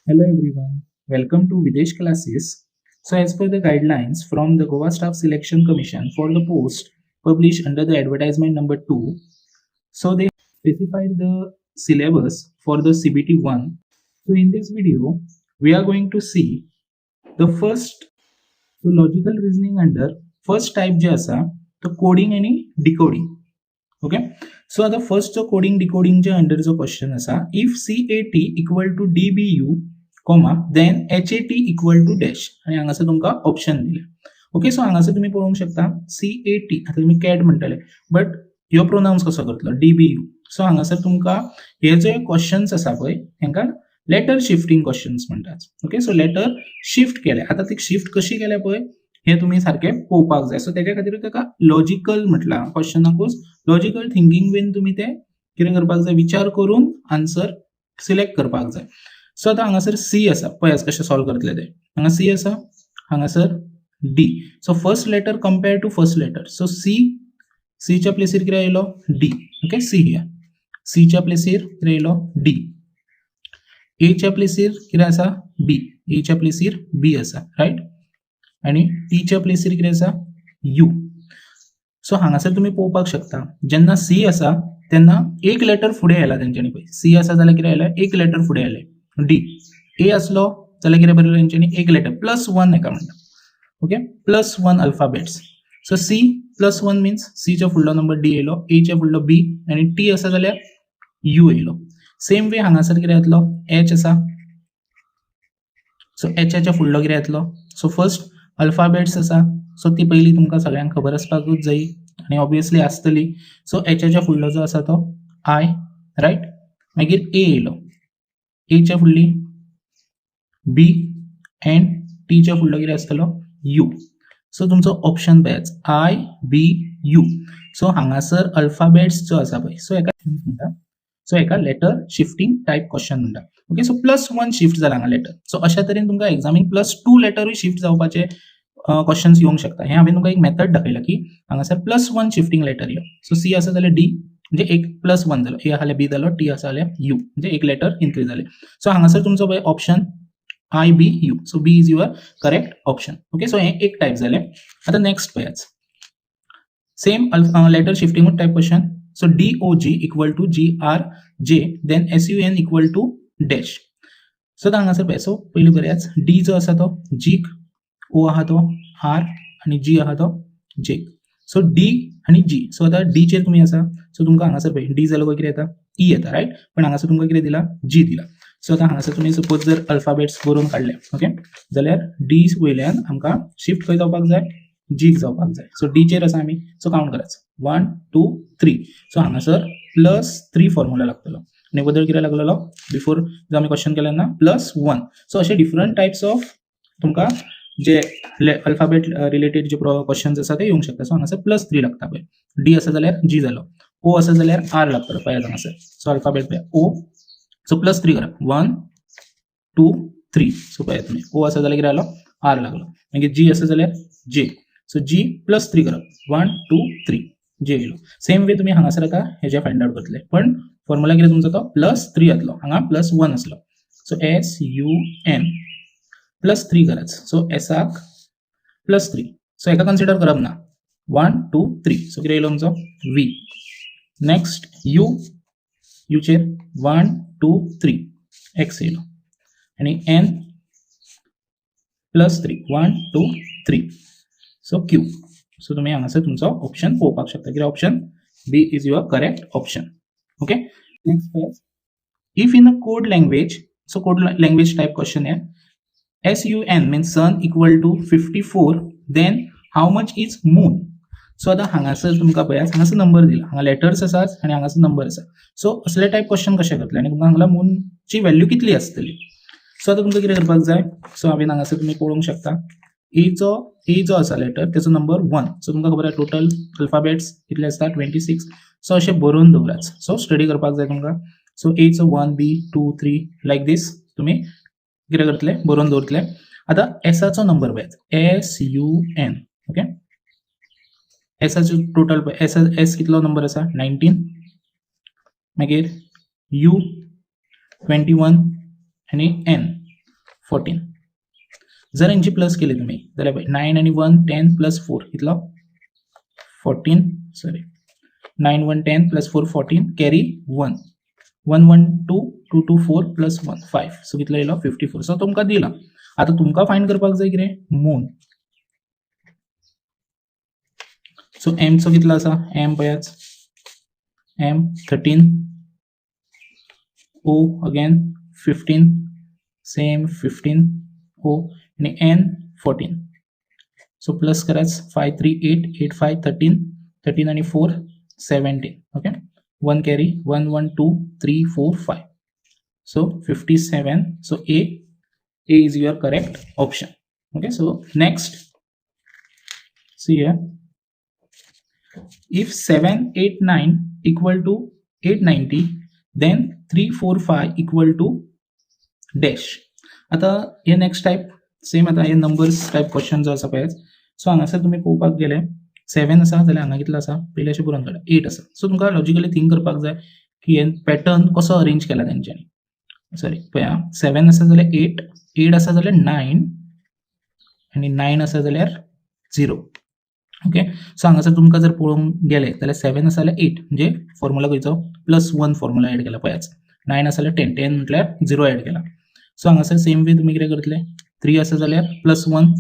Hello everyone, welcome to Videsh classes. So as per the guidelines from the Goa Staff Selection Commission for the post published under the advertisement number 2, so they specified the syllabus for the CBT1. So in this video, we are going to see the first, so logical reasoning under first type जे आसा तो coding आणि decoding. Okay, so आता first जो coding डिकोडिंगच्या under जो question आसा, if CAT equal to DBU comma then HAT equal to dash, आणि हांगासर तुमकां ऑप्शन दिले. ओके, सो हांगासर तुमी पळोवंक शकता CAT. आतां तुमी कॅट म्हणटले, बट ह्यो प्रोनावन्स कसो करतलो? DBU. सो हांगासर तुमकां हे जे क्वेश्चन्स आसा पळय, हेंकां लेटर शिफ्टींग क्वेश्चन्स म्हणटात. ओके, सो लेटर शिफ्ट केले. आतां ती शिफ्ट कशी केल्या पळय, हे तुमी सारकें पळोवपाक जाय. सो तेच्या खातीर ताका लॉजिकल म्हटलां. क्वेश्चनाकूच लॉजिकल थिंकींग बीन तुमी ते कितें करपाक जाय, विचार करून आन्सर सिलेक्ट करपाक जाय. सो आतां हांगासर सी आसा, पळयात कशें सॉल्व करतले ते. हांगा सी आसा, हांगासर D. So first letter compare to first letter. So C, सीच्या प्लेसीर कितें येयलो? डी. Okay, C here. सीच्या प्लेसीर कितें येयलो? डी. एच्या प्लेसीर कितें आसा? बी. एच्या प्लेसीर बी आसा, रायट? आनी टीच्या प्लेसीर कितें आसा? You. सो हांगासर तुमी पळोवपाक शकता, जेन्ना सी आसा तेन्ना एक लेटर फुडें आयला तेंच्यांनी. पळय, सी आसा जाल्यार कितें आयलें? एक लेटर फुडें आयलें, डी. ए आसलो जाल्यार कितें बरयलें तेंच्यांनी? एक लेटर प्लस वन हेका म्हणटा. Okay, plus one alphabets. So C plus one means सीच्या फुडलो नंबर डी येयलो, एच्या फुडलो बी आनी टी आसा जाल्यार you येयलो. सेम वे हांगासर कितें येतलो? एच आसा, सो एचाच्या फुडलो कितें येतलो? सो फर्स्ट अल्फाबेट्स आसा, सो ती पयली तुमकां सगळ्यांक खबर आसपाकूच जायी आनी ऑब्वियसली आसतली. सो एचाच्या फुडलो जो आसा तो I, right? मागीर ए येयलो, एच्या फुडली बी अँड टीच्या फुडलो कितें आसतलो? You. सो तुमचो ऑप्शन पळयात, I B you. सो हांगासर अल्फाबेट्स जो आसा पळय, सो हेका म्हणटा, सो हेका लेटर शिफ्टींग टायप क्वेश्चन म्हणटा. Okay, so plus one shift जाला हांगा लेटर. सो अशा तरेन तुमकां एग्जामीक प्लस टू लेटरूय शिफ्ट जावपाचे क्वेश्चन्स येवंक शकता. हें हांवें तुमकां एक मेथड दाखयला की हांगासर प्लस वन शिफ्टींग लेटर यो. सो सी आसा जाल्यार डी, म्हणजे एक प्लस वन जालो. ए आसल्यार बी जालो, टी आसा जाल्यार you, म्हणजे एक लेटर इन्क्रीज जालें. सो हांगासर तुमचो पळय option I B U. So B is your correct option. Okay, so हें एक टायप जालें. आतां नेक्स्ट पळयात, same letter shifting type question. So DOG equal to GRJ, then SUN equal to dash. So आतां हांगासर पळय, सो पयलीं बरयात, डी जो आसा तो जीक, ओ आहा तो are आनी जी आहा तो जेक. सो डी आनी जी. सो आतां डीचेर तुमी आसा, सो तुमकां हांगासर पळय, डी जालो काय कितें येता? ई येता, रायट? पण हांगासर तुमकां कितें दिला? जी दिला. सो आतां हांगासर तुमी सपोज जर अल्फाबेट्स बरोवन काडले, ओके, जाल्यार डी वयल्यान आमकां शिफ्ट खंय जावपाक जाय? जीक जावपाक जाय. सो डीचेर आसा आमी, सो कावंट करायचो, वन टू थ्री. सो हांगासर प्लस थ्री फॉर्म्युला लागतलो आनी बदल कितें लागलेलो बिफोर जो आमी क्वेश्चन केलें ना, प्लस वन. सो अशे डिफरंट टायप्स ऑफ तुमकां जे अल्फाबेट रिलेटेड जे क्वेश्चन्स आसा ते येवंक शकता. सो हांगासर प्लस थ्री लागता पळय. डी आसा जाल्यार जी जालो, ओ आसा जाल्यार are लागतलो. पळयात हांगासर, सो अल्फाबेट पळया, ओ. सो प्लस थ्री करा, वन टू थ्री. सो पळयात तुमी, ओ आसा जाल्यार कितें जालो? Are लागलो. मागीर जी आसा जाल्यार जे. सो जी प्लस थ्री करप, वन टू थ्री, जे येयलो. सेम वे तुमी हांगासर आतां हेजे फायंड आउट करतले, पण फॉर्मुला कितें तुमचो? तो प्लस थ्री येतलो, हांगा प्लस वन आसलो. So SUN plus three कराच. सो एसाक प्लस थ्री, सो हेका कन्सिडर करप ना. वन टू थ्री, सो कितें येयलो तुमचो? व्ही. नेक्स्ट you, यूचेर वन टू three, x येयलो आनी N plus three, one two three, so Q. So तुमी हांगासर तुमचो ऑप्शन पळोवपाक शकता. कितें option? B is your correct option. Okay, next, if in a code language, so code language type question here, SUN means sun equal to 54, then how much is moon? So आतां हांगासर तुमकां पळयात, हांगासर number दिला, हांगा letters आसात आनी हांगासर नंबर आसा. सो असले टायप क्वेश्चन कशें करतले आनी तुमकां हांगा मूनची व्हॅल्यू कितली आसतली? सो आतां तुमकां कितें करपाक जाय? सो हांवें हांगासर तुमी पळोवंक शकता, एचो, ए जो आसा लेटर, तेचो नंबर वन. सो तुमकां खबर आसा टोटल अल्फाबेट्स कितले आसता? 26. सो अशें बरोवन दवरात. सो स्टडी करपाक जाय तुमकां. So echo one, B two, three, like this तुमी कितें करतले? बरोवन दवरतले. आतां एसाचो नंबर पळयात, एस यू एन. ओके, एसाचो टोटल, एस, एस कितलो नंबर आसा? 19. मागीर you 21 आनी एन 14. जर हेंची प्लस केली तुमी जाल्यार पळय 9 आनी 1 10 प्लस 4 कितलो 14, sorry 9 1 10 plus 4 14 carry 1 1 1 2 2 2 4 plus 1 5. So कितलो येयलो 54. सो तुमकां दिला. आतां तुमकां फायंड करपाक जाय कितें मून. सो एमचो कितलो आसा, एम पळयात, M 13, O again 15, same 15 O आनी एन 14. सो प्लस कराच 5 3 8 8 5 13 13 आनी 4 17. Okay, 1 carry 1 1 2 3 4 5. So 57. So A is your correct option. Okay, so next see here, if 7 8 9 equal to 890 then 3 4 5 equal to dash. आता हे next type same, आता हे numbers type question जो आसा पळय. सो हांगासर तुमी पळोवपाक गेले 7 आसा जाल्यार हांगा कितलो आसा पयलीं अशें बरोवन काडा 8 आसा. सो तुमकां लॉजिकली थिंक करपाक जाय की हे पॅटर्न कसो अरेंज केला तेंच्यांनी. सॉरी पळया 7 आसा जाल्यार 8, 8 आसा जाल्यार 9 आनी 9 आसा जाल्यार 0. ओके, सो हांगासर तुमकां जर पळोवंक गेले जाल्यार 7 आसा जाल्यार 8 म्हणजे फॉर्मुला खंयचो +1 फॉर्मुला एड केला पळयाच. 9 आसा जाल्यार 10, 10 म्हटल्यार 0 एड केला. सो हांगासर सेम वे तुमी कितें करतले, 3 आसा जाल्यार +1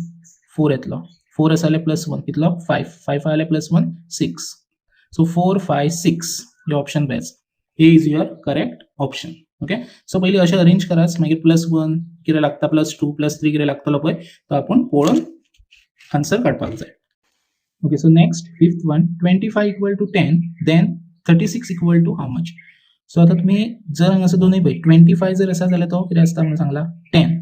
4 येतलो, 4 आसा जाल्यार +1 कितलो 5, 5 आसा जाल्यार +1 6. सो 4 5 6 हे option पळयाच. A is your correct option. Okay, so पयलीं अशें अरेंज करात, मागीर +1 कितें लागता, +2 +3 कितें लागतलो पळय तो आपूण पळोवन आन्सर काडपाक जाय. Okay, so next fifth one, 25 equal to 10, then 36 equal to how much? So आता तुम्ही जर हांगासर दोनूय पळय 25 जर आसा जाल्यार तो कितें आसता म्हणून सांगला 10.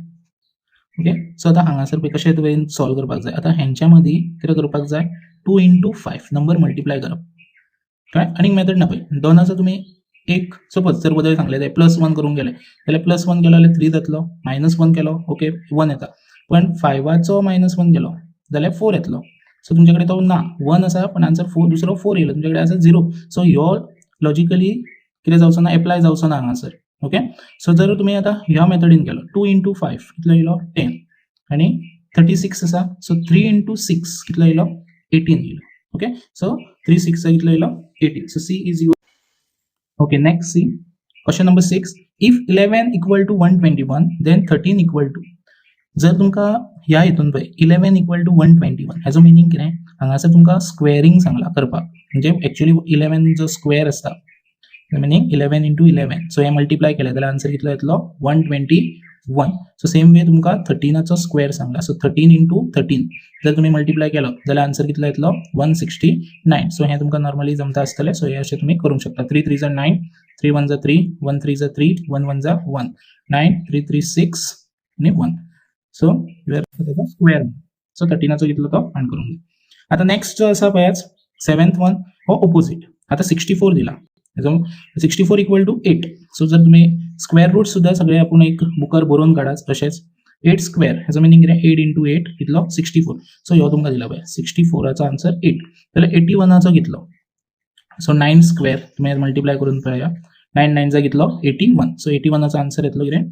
ओके, सो आतां हांगासर पळय कशें तुवें सॉल्व करपाक जाय. आतां हेंच्या मदीं कितें करपाक जाय, 2 इंटू 5 नंबर मल्टिप्लाय करप. कळ्ळें? आनीक मेथड ना पळय, दोनाचो तुमी एक सपोज जर बदल सांगले ते +1 करूंक गेले जाल्यार +1 केलो जाल्यार 3 जातलो, -1 केलो ओके 1 येता, पण 5 -1 केलो जाल्यार 4 येतलो. सो तुमचे कडेन तो ना 1 आसा पण आन्सर 4, दुसरो 4 येयलो, तुमचे कडेन आसा 0. सो ह्यो लॉजिकली कितें जावचो ना, एप्लाय जावचो ना हांगासर. ओके, सो जर तुमी आतां ह्या मेथडीन केलो 2 इंटू 5 कितलो येयलो 10 आनी 36 आसा, सो 3 इंटू 6 कितलो येयलो 18 येयलो. ओके, सो 3 6 कितलो येयलो 18. So C is your. Okay, next see question number 6, if 11 equal to 121 then 13 equal to. जर तुमकां ह्या हितून पळय 11 इक्वल टू 121 हेजो मिनींग कितें, हांगासर तुमकां स्क्वेरींग सांगलां करपाक, म्हणजे एक्चुअली 11 जो स्क्वेर आसता मिनींग 11 इंटू 11. सो हे मल्टिप्लाय केलें जाल्यार आन्सर कितलो येतलो 121. सो सेम वे तुमकां 13चो स्क्वेर सांगला, सो 13 इंटू 13 जर तुमी मल्टिप्लाय केलो जाल्यार आन्सर कितलो येतलो 169. सो हें तुमकां नॉर्मली जमता आसतलें. सो हें अशें तुमी करूंक शकता. 3 3 जा 9, 3 1 जा 3, 1 3 जा 3, 1 1 जा 1, 9 3 3 6 आनी 1. सो तेजो स्क्वेर. सो 13चो कितलो तो फायंड करूंक जाय. आतां नेक्स्ट जो आसा पळयात 7th one हो ओपोजीट. आतां 64 दिला, हेजो 64 इक्वल टू 8. सो जर तुमी स्क्वेर रूट सुद्दां सगळे आपूण एक बुकार बरोवन काडात, तशेंच 8 स्क्वेर हेजो मिनींग कितें 8 इंटू 8 कितलो 64. सो ह्यो तुमकां दिला पळय 64चो आन्सर 8, जाल्यार 81चो कितलो, सो 9 स्क्वेर तुमी मल्टिप्लाय करून पळया 9 9 जा कितलो 81. सो 81चो आन्सर येतलो कितें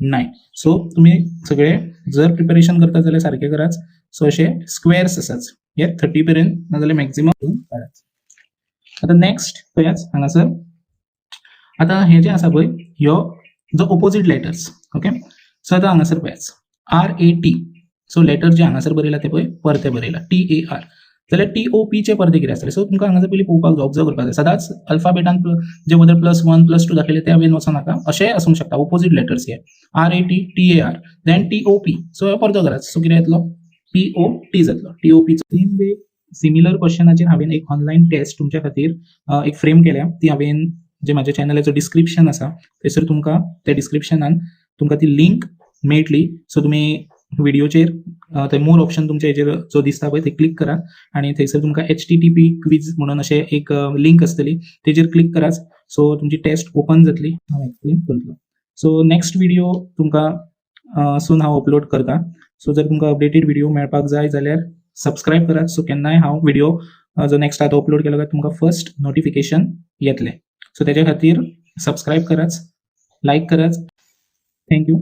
9. सो तुमी सगळे जर प्रिपरेशन करता जाल्यार सारकें करात. सो अशे स्क्वेर्स आसात हे 30 पर्यंत नाजाल्यार मॅक्झिमम काडात. आतां नेक्स्ट पळयात हांगासर आतां हें जें आसा पळय ह्यो जो ओपोजीट लेटर्स. ओके, सो आतां हांगासर पळयात R A T. So letter जे हांगासर बरयला ते पळय परते बरयला टी ए आर, जाल्यार टी ओ पी चे परते कितें आसतलें. सो तुमकां हांगासर पयलीं पळोवपाक जाय, ऑब्जर्व करपाक जाय. सदांच अल्फाबेटान जे वदर +1 +2 दाखयले त्या वेन वचों नाका, अशेंय आसूंक शकता ओपोजीट लेटर्स हे R A T T A R then T O P. So हो परतो करात, सो कितें येतलो पी ओ टी जातलो T O P. Same way similar क्वेश्चनाचेर हांवें एक ऑनलायन टेस्ट तुमच्या खातीर एक फ्रेम केल्या, ती हांवें जे म्हाज्या चॅनलाचो डिस्क्रिप्शन आसा थंयसर तुमकां त्या डिस्क्रिप्शनान तुमकां ती लिंक मेळटली. सो तुमी व्हिडियोचेर थंय मोर ऑप्शन तुमच्या हेजेर जो दिसता पळय थंय क्लिक करा आनी थंयसर तुमकां HTTP quiz म्हणून अशें एक लिंक आसतली, तेजेर क्लिक करात. सो तुमची टेस्ट ओपन जातली, हांव एक्सप्लेन करतलो. सो नेक्स्ट व्हिडिओ तुमकां सून हांव अपलोड करता. सो जर तुमकां अपडेटेड व्हिडिओ मेळपाक जाय जाल्यार सबस्क्रायब करात. सो केन्नाय हांव व्हिडिओ जो नेक्स्ट आतां अपलोड केलो काय तुमकां फर्स्ट नोटिफिकेशन येतलें. सो तेज्या खातीर सबस्क्रायब करात, लायक करात. Thank you.